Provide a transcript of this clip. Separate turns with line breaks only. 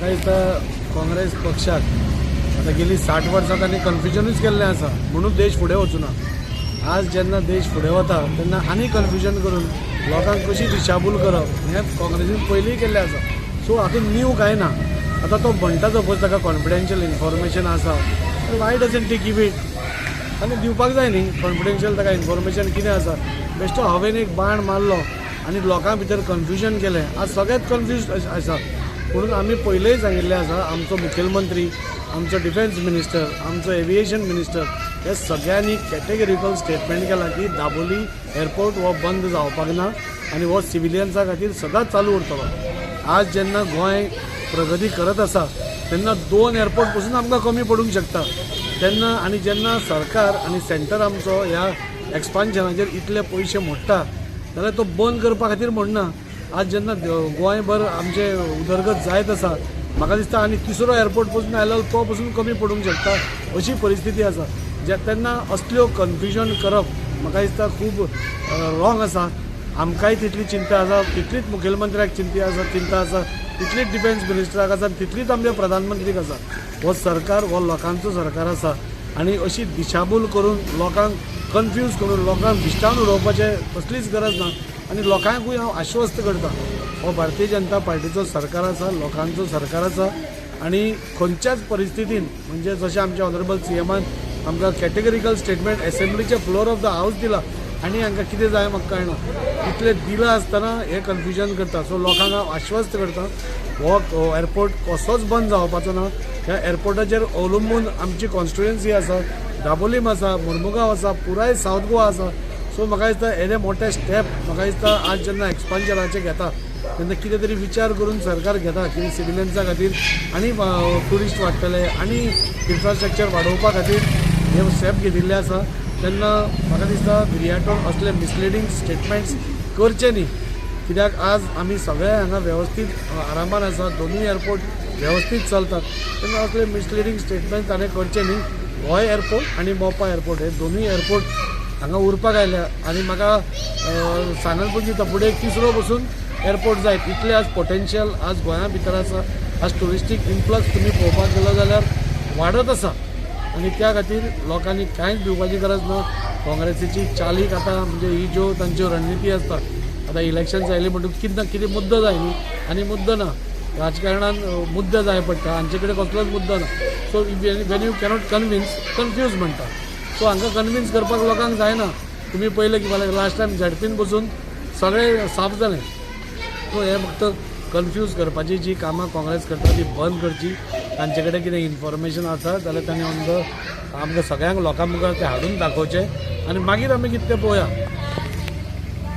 म्हाका दिसता काँग्रेस पक्षाक आतां गेली 60 वर्सां तांणी कन्फ्युजनूच केल्लें आसा, म्हणून देश फुडें वचूना. आज जेन्ना देश फुडें वता तेन्ना आनी कन्फ्युजन करून लोकांक कशी दिशाभूल करप हें काँग्रेसीन पयलींय केल्लें आसा. सो हातूंत न्यू कांय ना. आतां तो म्हणटा सपोज ताका कॉन्फिडेन्शियल इन्फॉर्मेशन आसा, why doesn't he give it? आनी दिवपाक जाय न्ही कॉन्फिडेन्शियल ताका इन्फॉर्मेशन कितें आसा. बेश्टो हांवें एक बाण मारलो आनी लोकां भितर कन्फ्युजन केलें, आज सगळेच कन्फ्यूज आसा. म्हणून आमी पयलींय सांगिल्लें आसा, आमचो मुखेलमंत्री, आमचो डिफेन्स मिनिस्टर, आमचो एविएशन मिनिस्टर हे सगळ्यांनी कॅटेगरिकल स्टेटमेंट केलां की दाबोली एअरपोर्ट हो बंद जावपाक ना आनी हो सिविलियन्सा खातीर सदांच चालू उरतलो. आज जेन्ना गोंय प्रगती करत आसा तेन्ना 2 एअरपोर्ट पसून आमकां कमी पडूंक शकता तेन्ना, आनी जेन्ना सरकार आनी सेंटर आमचो ह्या एक्सपान्शनाचेर इतले पयशे मोडटा जाल्यार तो बंद करपा खातीर म्हणना. आज जेन्ना गोंयभर आमचे उदरगत जायत आसा, म्हाका दिसता आनी तिसरो एअरपोर्ट पसून आयलो तो पसून कमी पडूंक शकता अशी परिस्थिती आसा. जे तेन्ना असल्यो कन्फ्युजन करप म्हाका दिसता खूब रॉंग आसा. आमकांय तितली चिंता आसा, तितलीच मुखेलमंत्र्याक चिंता आसा, तितलीच डिफेन्स मिनिस्टराक आसा, तितलीच आमच्या प्रधानमंत्रीक आसा. हो सरकार हो लोकांचो सरकार आसा आनी अशी दिशाभूल करून लोकांक कन्फ्यूज करून लोकांक भिश्टावन उडोवपाचें कसलीच गरज ना. आनी लोकांकूय हांव आश्वस्त करता, हो भारतीय जनता पार्टीचो सरकार आसा, लोकांचो सरकार आसा आनी खंयच्याच परिस्थितीन म्हणजे जशें आमच्या ऑनरेबल सीएमान आमकां कॅटेगरिकल स्टेटमेंट एसेंब्लीचे फ्लोर ऑफ the house दिला आनी हांकां कितें जाय म्हाका कळना, इतलें दिलां आसतना हें कन्फ्युजन करता. सो लोकांक हांव आश्वस्त करता, हो एअरपोर्ट कसोच बंद जावपाचो ना. ह्या एअरपोर्टाचेर अवलंबून आमची कॉन्स्टिट्युएन्सी आसा, दाबोलीम आसा, मुर्मुगांव आसा, पुराय सावथ गोवा आसा. सो म्हाका दिसता येदे मोठे स्टेप म्हाका दिसता आज जेन्ना एक्सपान्शनाचे घेता तेन्ना कितें तरी विचार करून सरकार घेता की सिविलियन्सा खातीर आनी ट्युरिस्ट वाडटले आनी इन्फ्रास्ट्रक्चर वाडोवपा खातीर हे स्टेप घेतिल्ले आसा. तेन्ना म्हाका दिसता विरियाटोन असले मिसलिडींग स्टेटमेंट्स करचे न्ही, कित्याक आज आमी सगळे हांगा वेवस्थीत आरामान आसा, दोनूय एअरपोर्ट वेवस्थीत चलतात. तेन्ना असले मिसलिडींग स्टेटमेंट ताणें करचे न्ही. गोंय एअरपोर्ट आनी मोपा एअरपोर्ट हे दोनूय एअरपोर्ट हांगा उरपाक आयल्या आनी म्हाका सांगन पसून दिता फुडें तिसरो पसून एअरपोर्ट जायत इतलें आज पोटेन्शियल आज गोंया भितर आसा. आज ट्युरिस्टीक इन्फ्लक्स तुमी पळोवपाक गेलो जाल्यार वाडत आसा आनी त्या खातीर लोकांनी कांयच भिवपाची गरज ना. काँग्रेसीची चालीक आतां म्हणजे ही ज्यो तांच्यो रणनिती आसता, आतां इलेक्शन्स आयली म्हणटकूच कितें ना कितें मुद्दो जाय न्ही, आनी मुद्दो ना, राजकारणान मुद्दो जाय पडटा, हांचे कडेन कसलोच मुद्दो ना. So when you cannot convince, confuse म्हणटा. सो हांकां कन्विन्स करपाक लोकांक जायना. तुमी पळयलें की मला लास्ट टायम झेडपीन बसून सगळें साफ जालें. सो हें फक्त कन्फ्यूज करपाची जी कामां काँग्रेस करता ती बंद करची. तांचे कडेन कितें इन्फॉर्मेशन आसा जाल्यार तांणी ऑन the आमकां सगळ्यांक लोकां मुखार तें हाडून दाखोवचें आनी मागीर आमी कितें तें पळोवया.